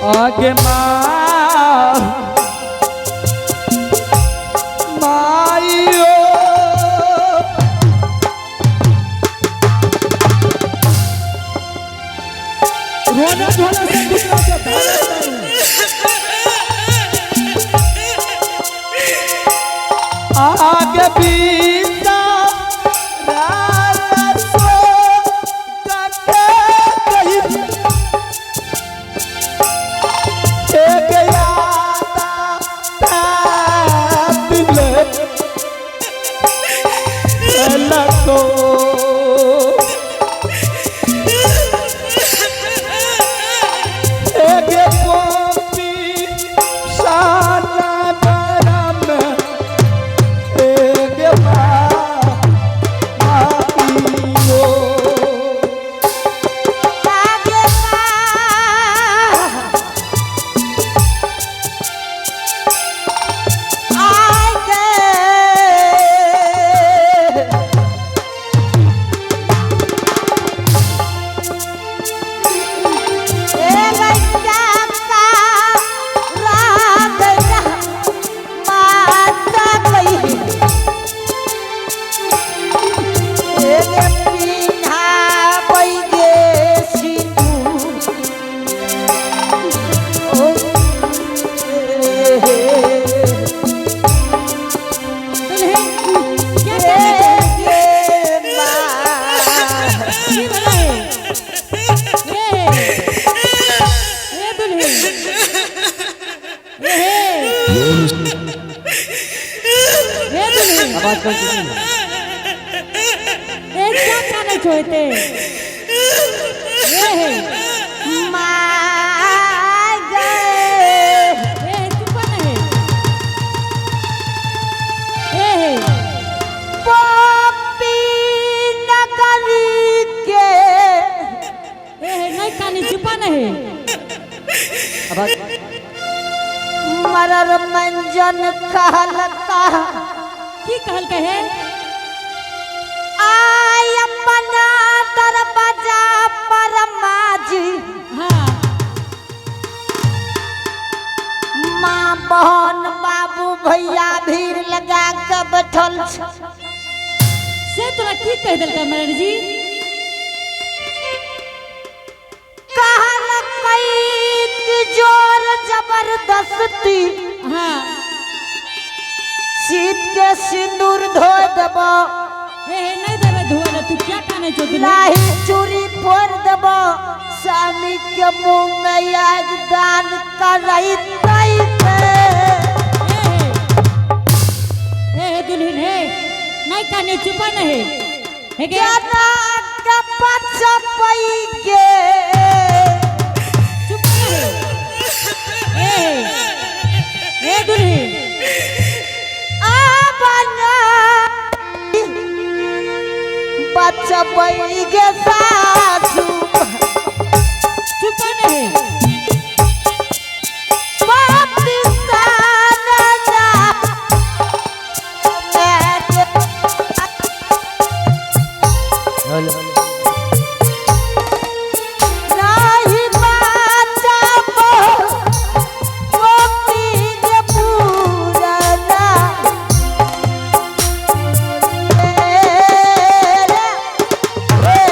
आगे माँ माइयो रोना धोना से दूसरा से भागे तारू। आगे बीता रात सो कटे गई। एक यादा दिल लको एक कॉपी साला बरम एक माइयो आगे आगे दुल्हन क्या कहने की भला है ए ए दुल्हन ए हे ए दुल्हन आवाज कम कीजिए। ए क्या खाने छोड़ते ए हे ए चुप नहीं ए हे पपी नगरी के ए हे नहीं खाने चुपा नहीं आवाज मरर मंजन कहलता की कहल कहे आय अपना दरवाजा पर माजी हाँ माँ बहन बाबू भैया भीड़ लगा के बैठल छ से तोरा की कह देलका मरर जी कहलकै कि जोर जबरदस्ती हाँ सीत के सिंदूर धो देबो ए हे नहीं देवे धोए ला तू क्या खाने छो दुल्हन नाही चूड़ी फोड़ देबो स्वामी के मुंह में आग दान करैतै ए हे ए हे दुल्हन हे नहीं खाने चुपा नहीं हे के केना के बचबै गे चुप नहीं ए हे ए दुल्हन आबना बचबै गे सासू चुप नहीं पापी साना हेलो नाही बचाबो गोपी गे पूरना रे रे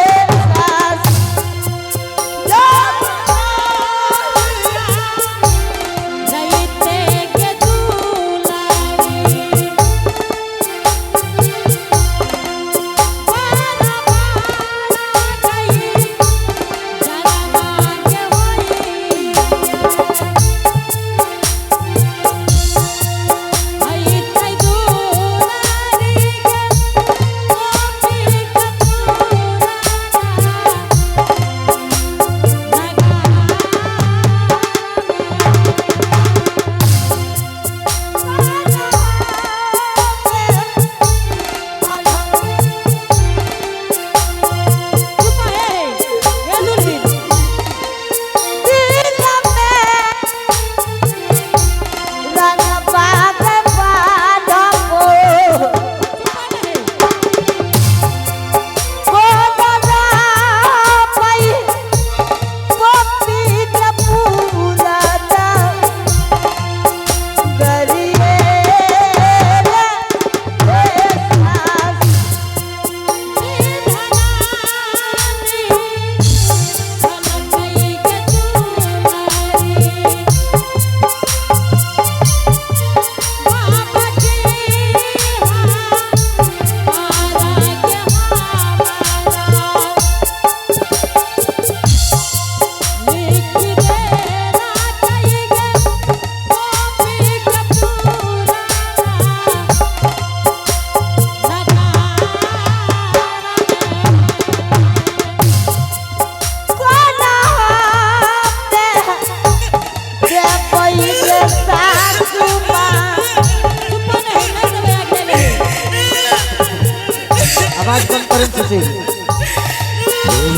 आवाज कम करें सुशील।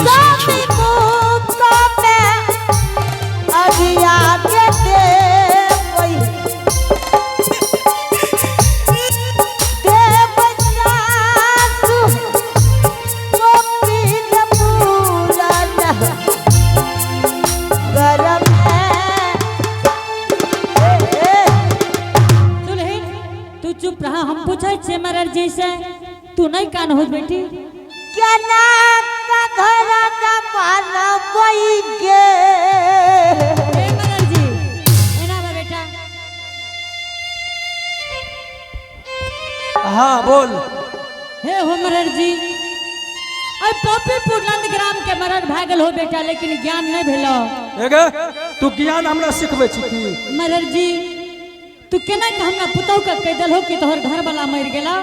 स्वामी मुख में अगिया के देवई देव सासु गोपीन पूरन गरम है। ए, ए, दुल्हन तू चुप रहा, हम पूछे छे मरर जी से, तू नहीं कान हो बेटी। केना का घर का मानवई गे। हे मरर जी एना बा बेटा। हाँ बोल। हे हो मरर जी, अरे पॉपीपुर नंदग्राम के मरर भए गेल हो बेटा, लेकिन ज्ञान नहीं भेलो। एगे तू ज्ञान हमरा सिखबै छी की? मरर जी तू केना के हमरा पुतहु के कहि देलहो कि तोहर घर वाला मरि गेला?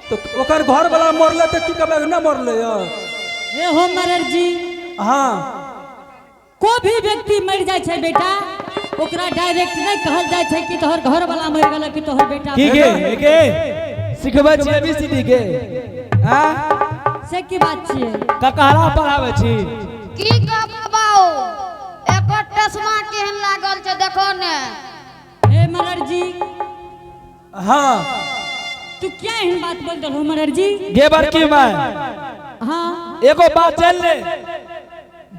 तो ओकर घर वाला मरले तऽ की कहबै, नहि मरले यऽ? हे हो मरर जी। हाँ। को भी व्यक्ति मरि जाइ छै बेटा, ओकरा डायरेक्ट नहीं कहल जाइ छै कि तोहर घर वाला मरि गेल कि तोहर बेटा। की गे गे सिखबै छी एबीसीडी के? हाँ से की बात छियै? ककहरा पढ़ाबै छी। की कहब बाबू, एकर चश्मा केहन लागल छै देखो ने। हे मरर जी। हाँ। तू क्या एहन बात बोल देलहो मरर जी? गे बड़की माय। हाँ। एगो बात चल ले,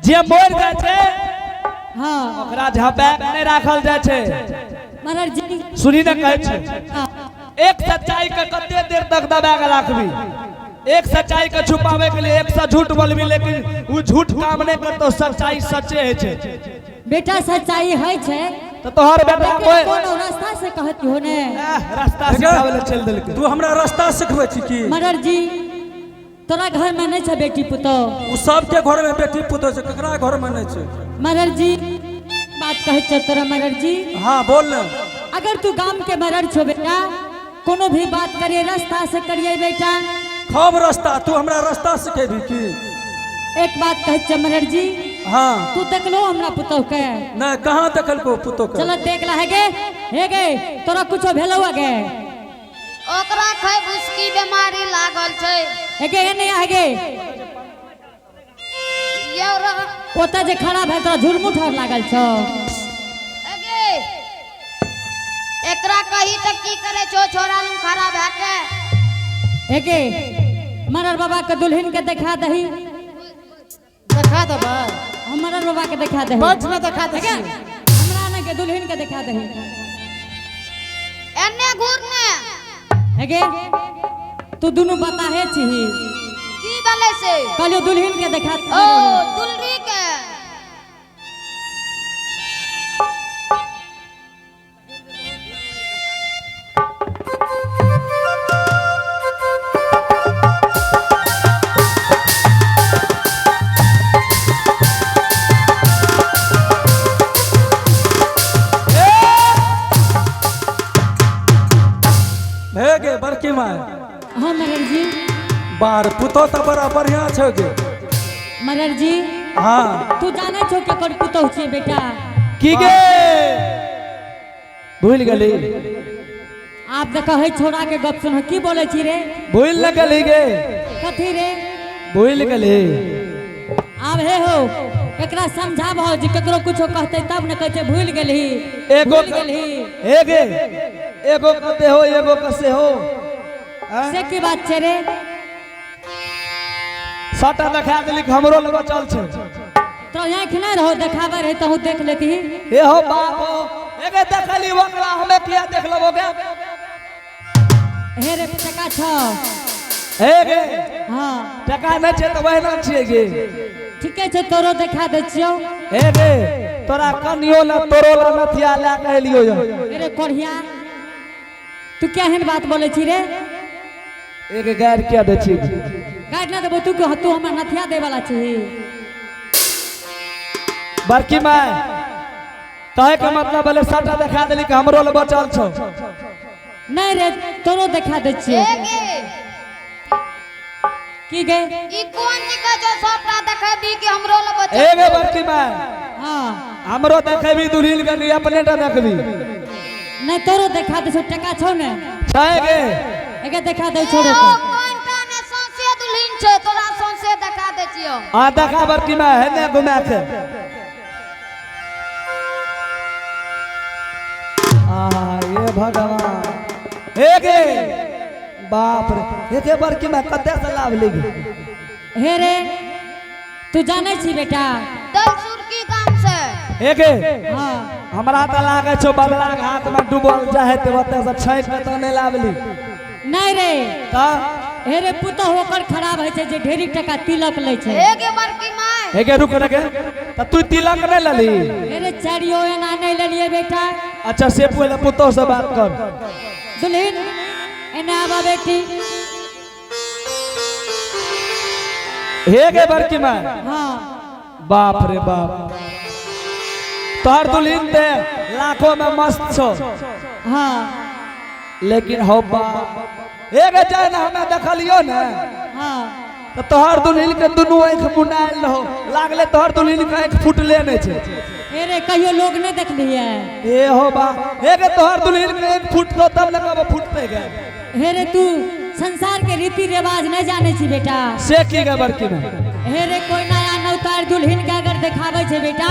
जे मर जाइ छै हाँ। ओकरा झपा के नहि राखल जाइ छै। मरर जी। सुनी ने कहै छै। हाँ। एक सच्चाई के कते देर तक दबा के राखबी? एक सच्चाई के छुपावे के लिए एक सौ झूठ बोलबी, लेकिन वो झूठ काम नहीं करतो, सच्चाई सच्चे है छै। बेटा सच्चाई है छै। तो तोहर बेटा लेकिन कोई कोनो रास्ता से कहती हो ने। रास्ता सिखावे ले चल देलकै। तू हमरा रास्ता सिखबै छी की? मरर जी तोरा घर में नहीं छै बेटी पुतोह? उ सबके घर में बेटी पुतोह छै, ककरा घर में नहीं छै? मरर जी बात कहै छौ तोरा मरर जी। हाँ बोल ने। अगर तू गाम के मरर छो बेटा, कोनो भी बात करिए रास्ता से करिए बेटा। खूब रास्ता, तू हमरा रास्ता सिखेबी की? एक बात कहै छौ मरर जी। हाँ। तू देखलो हमरा पुतोह के? नहीं, कहाँ देखलको पुतोह के? चलो देख ला। हे गे हे गे, तोरा कुछो भेलो गे? ओकरा खाय भुसकी बीमारी लागल छै। हे गे, हे नहीं हे गे। यौ रह। ओतऽ जे खड़ा भेल तोरा झुरमुठ और लागल छौ। एगे एकरा कही तऽ की करे छौ छोरा लूं खड़ा भए के? हे गे मरर बाबा के दुल्हन के देखा दही। देखा देबै? हम मरर बाबा के देखा दही। बैठ ना देखा दे। हे गे, हमरा ने के दुल्हन के देखा दही। एने घूर ने। हे गे तू दुनू बताहे छही। की भेलै से? कहलियो दुल्हन के देखा। ओ दुलरी के। भे गे बड़की माय। हाँ मरर जी। बार पुतोह तऽ बड़ा बढ़िया छौ गे। मरर जी। हाँ। तू जाने छौ केकर पुतोह छियै बेटा? की गे भूल गेली? आप तऽ कहै छोड़ा के गप सुन, की बोलै छी रे? भूल न गेली गे? कथी रे? भूल गेली। आब हे हो एकरा समझाबहो जे केकरो कुछो कहतै तब ने कहै छै भूल गेलही। एगो भूल गेलही। हे गे एगो कते हो एगो कसे हो। आँय? से की बात छै रे? सटा देखा देली कि हमरो लग बचल छै। तो आँखि नहि रहो, देखाबै रहे तहु देख लेती। हे हो बाप हो, एगे देखली ओकरा, हमे किया देख लेबो गे? हे रे टका छौ। हे गे। हाँ। टका नहि छै तऽ वहिना छियै गे। ठीके छै, तोरो देखा दै छियौ। हे गे तोरा कनियो ला तोरो ला नथिया लए के एलियो यऽ। अरे कोढ़िया तू क्या एहन बात बोलै छी रे? एक गारि किया दै छी? गारि ना देबो, तू तू हमरा नथिया दै वाला छी। बड़की माय कहे के मतलब भेलै सटा देखा देली कि हमरो लग बचल छौ। नहीं रे तोरो देखा दै छियौ। एगे की गे? ई कोन चीज कहै छौ सबटा देखेबी कि हमरो लग बचल? हे गे बड़की माय। हाँ। हमरो देखेबी दुल्हन के कि अपने टा देखबी? नहीं तोरो देखा दै छौ, टका छौ ने? छै गे। एके देखा दै छोड़ो ओ के। कोनटा ने सौंसे दुल्हन छै, तोरा सौंसे देखा दै छियौ। आ देखा बड़की माय, है ने घुमा के। आ ये भगवान, हे गे बाप रे, हे गे बड़की माय, कते से लाभ लेगी? हे रे, तू जानै छी बेटा? दल सुरकी गाम से। हे गे। हाँ। हमरा तऽ लागै छौ बदला के हाथ में डूबल जाए ते ओतऽ से छाँकि के तऽ नहि लाबली। नहीं रे। तऽ? हे रे, पुतहु ओकर खराब होइ छै जे ढेरी टका तिलक लै छै। हे गे बड़की माय। हे गे, रुक रे गे, तऽ तू तिलक नहि लेली? हे रे, चारियो एना नहीं लेलिए बेटा। अच्छा, से पहिले पुतहु से बात कर। दुल्हन, एना आबा बेटी। हे गे बड़की माय। हाँ। बाप रे बाप, तोहर दुल्हन ते लाखों में मस्त छौ। हाँ। लेकिन हो बाप, हे गे जाय ना हमें देखलियो ने। हाँ। तो तोहर दुल्हन के दुनू आँख मुनायल रहो, लागले तोहर दुल्हन के आँख फुटले नहीं छे। हे रे, कहियो लोग नहीं देखलिए? ए हो बा, हे गे, तोहर दुल्हन के आँख फुटतो तब न कहबो फुटते गे। हे रे, तू संसार के रीति रिवाज नहीं जाने छी बेटा। से की गे बड़की में? हे रे, कोई नया नौतार दुल्हन के अगर देखावे छे बेटा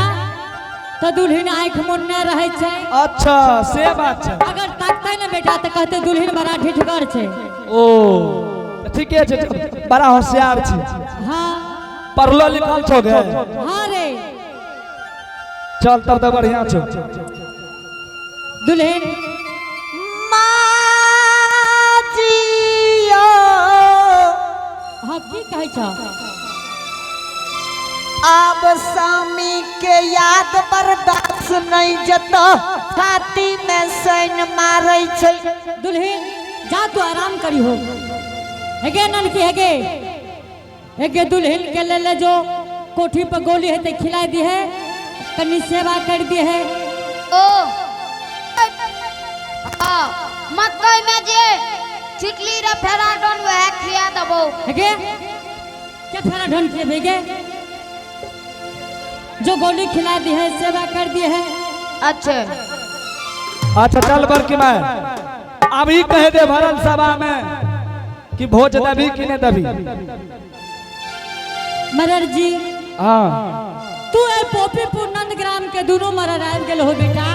तो दुल्हन आँख मुन्ने रहे छे। अच्छा, से बात छे। अगर ताकते ना बेटा तो कहते दुल्हन बड़ा ढिठगर छे। ओ ठीके छे, बड़ा होशियार छे। हाँ। पढ़लो लिखल छो गे? हाँ रे। चल तब तो बढ़िया छो। दुल्हन। माजियो। हाँ, की कहै छौ? आब स्वामी के याद बर्दाश्त नहीं जतो, छाती में सैन मारै छै। दुल्हन, जा तू आराम करी हो। हेगे ननकी, हेगे हेगे, दुल्हन के ले ले जो कोठी पर गोली है ते खिला दी है, कनी सेवा कर दी है। ओ हाँ, मकई में जे छिटली रे फेराडोन वह खिया देबो। हेगे, क्या फेरा ढन के भेगे? जो गोली खिला दी है, सेवा कर दी है। अच्छा। अच्छा चल बड़की माय, अभी कह दे भरल सभा में कि भोज दबी कि नहीं दबी? मरर जी। हाँ। तू ए पोपीपुर नंदग्राम के दोनों मरर आबि गेल हो बेटा,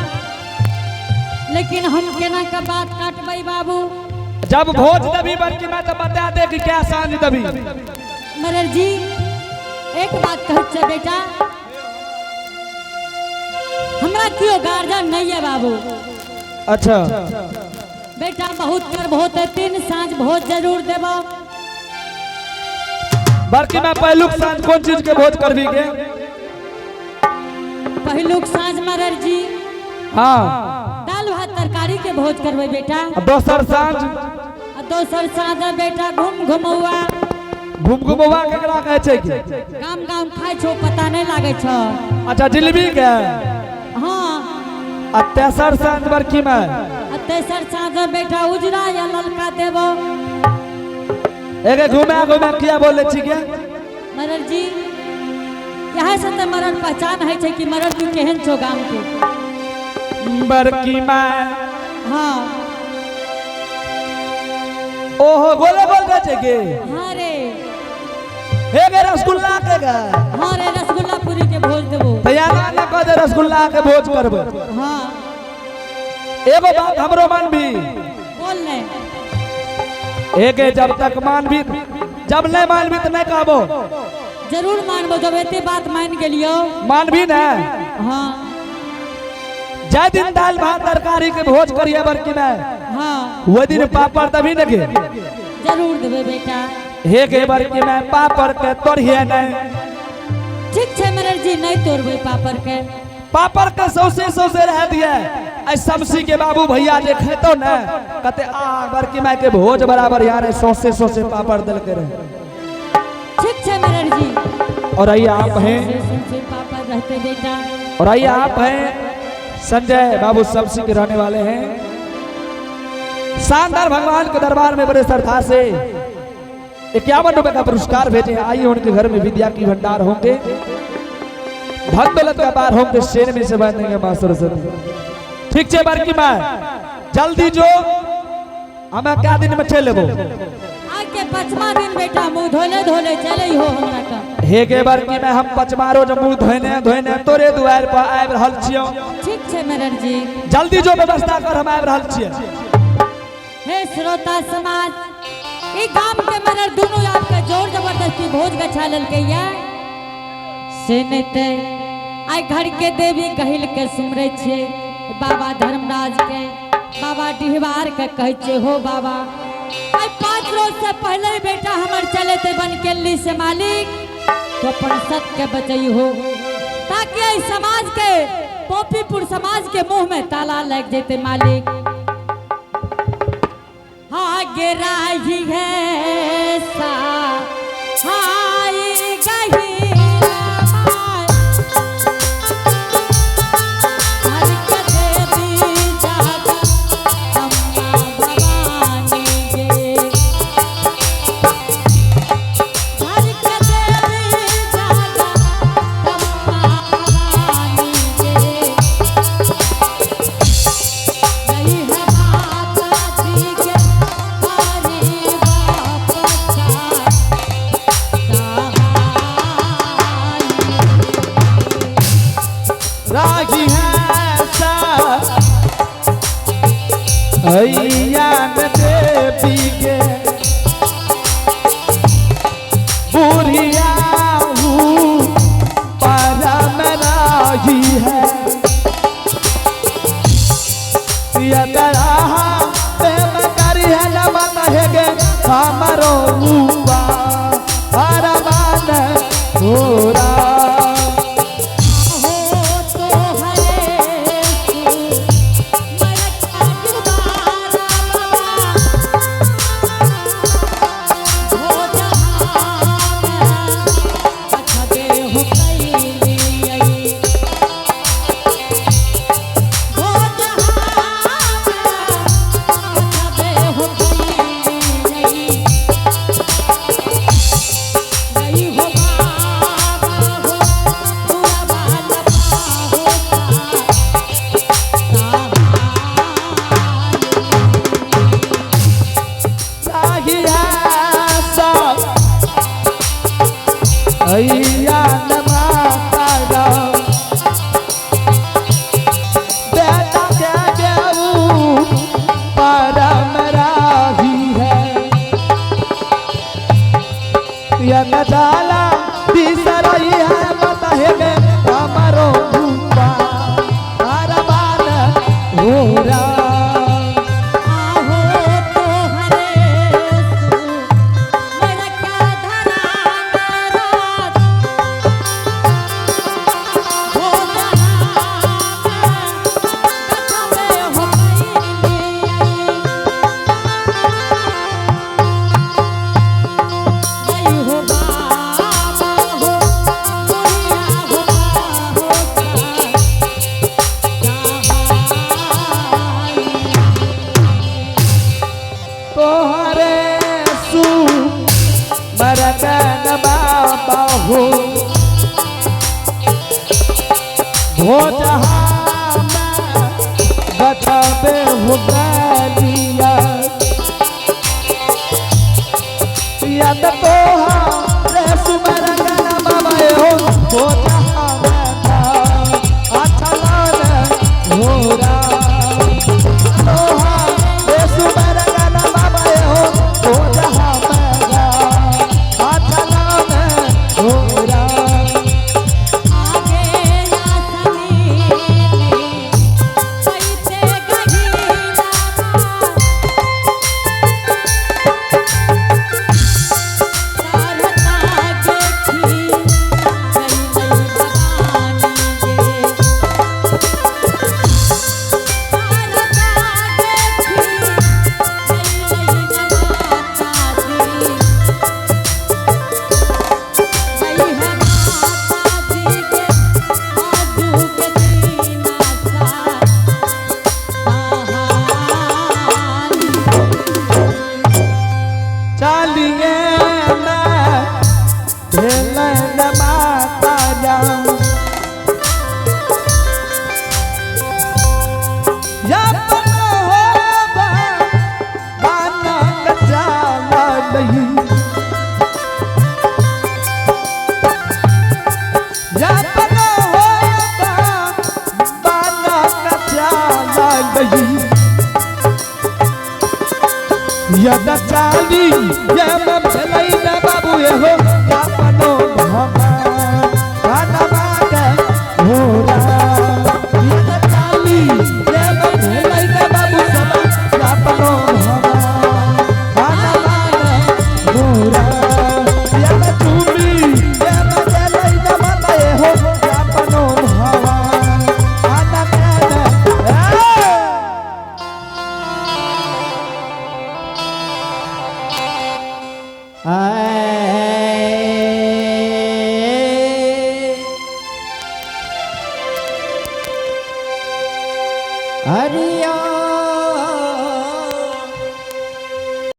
लेकिन हम केना के बात काटबै बाबू? जब भोज दबी बड़की माय तो बता दे कि क्या सांझ दबी। मरर जी, एक बात कहै छै बेटा, हमरा केओ गार्जियन नहीं है बाबू। अच्छा। बेटा, बहुत कर बहुत है, 3 साँझ भोज जरूर देबो। बड़की माय, पहलुक साँझ कौन चीज के भोज करबी के? पहलुक साँझ मरर जी, हाँ। दाल भात तरकारी के भोज करबै बेटा। आ दोसर साँझ? आ दोसर साँझ में बेटा घूम घुमौआ। घूम घुमौआ केकरा कहै छै की? गाम गाम खाइ छौ, पता नहीं लागै छौ। अच्छा, जिलेबी के? हाँ। आ तेसर साँझ बड़की माय? आ तेसर साँझ में बेटा उजरा या ललका देबो। एगे घुमा घुमा किया बोले छी के? मरर जी, यहाँ से तो मरर पहचान है छै कि मरर तू केहन छौ गाम के। बड़की माय। हाँ। ओहो, गोले बोल रहे छे के? हाँ रे। हे गे, रसगुल्ला के गे? हाँ रे, रसगुल्ला पूरी के भोज देबो। तैयार ना कह दे रसगुल्ला के भोज करबो। हाँ। एगो बात हमरो मानबी? बोल ने। एगे जब तक मानबी, जब नहीं मानबी तो नहीं कहबो। जरूर मानबो, जब एते बात मान गेलियो। मानबी ना? हाँ। जाय दिन दाल भात तरकारी के भोज करिए बड़की में, हाँ। वो दिन पापड़ तभी न के? जरूर देबे बेटा। हे गे बड़की में, पापड़ के तोड़िए नहीं। ठीक छै मरर जी, नहीं तोड़बे पापड़ के। पापड़ के सौसे सौसे रह दिए। ऐ समसी के बाबू भैया जे खेतो ने कते आ बड़की माय के भोज बराबर यार सौसे सौसे पापड़ दल के रहे। ठीक छै मरर जी। और आइए आप हैं सौसे सौसे पापड़ रहते बेटा। और आइए आप हैं संजय बाबू समसी के रहने वाले हैं। शानदार भगवान के दरबार में बड़े श्रद्धा से 51 रुपए का पुरस्कार भेजे हैं। आइए उनके घर में विद्या की भंडार होंगे, धन दौलत का पार होंगे, शेर में से बांधेंगे मां सरस्वती। ठीक है बड़की माँ, जल्दी जो हमें क्या दिन में चले लेबो। आ के पचमा दिन बेटा मुंह धोले धोले चले हो हमरा का। हे गे बड़की में हम पचमा रोज मुंह धोने धोने तोरे दुआर पर आबि रहल छियौ। ठीक छै मेरर जी। जल्दी जो व्यवस्था कर, हम आबि रहल छियै। हे श्रोता समाज, ई गाम के मेरर दुनू आपके जोर जबरदस्ती भोज गछा लेलकै या से नहीं ते आइ घर के देवी कहिल के सुमरै छियै बाबा धर्मराज के, बाबा डिहबार के कहै छियै हो बाबा आइ 5 रोज से पहले ही बेटा हमर चले ते बनकेली से मालिक तो अपन सत के बचई हो, ताकि एहि समाज के पोपीपुर समाज के मुंह में ताला लग जेते मालिक। आगे राही है सा हाय गही हर के देवी जागा अम्मा भवानी गे, हर के देवी जागा अम्मा भवानी गे। गई है माता जी के हरी बाप का रागी है सा अय्यान देवी के बुढ़िया हूँ परम राही है, यतराहा प्रेम करी है नमन हेगे हमारो हुआ हरमान होरा। हो तो हरे सु मरका दुबारा बाबा हो जहान अछबे हो कैली आई, हो जहान अछबे हो कैली आई। गई हो बाबा हो पूरा बाल हो राही है सब अय्या माता बेटा के गेऊ परम राही है, यन जाला बिसरई है मत हेगे हमारो भूपा हरबान होरा। आहो तो हरे सु मरका धरा रात हो जहान कछबे हो कैली गई हो बाबा हो बुढ़िया हो बाहो का जहान। गई यद चाली ये में भेलै न बाबू हो अपनो भगवान धनमा के हो राम। यद चाली ये में भेलै न बाबू सब अपनो भगवान धनमा के हो राम। यद चूड़ी ये में भेलै न बाबू हो अपनो भगवान धनमा के ए! आए।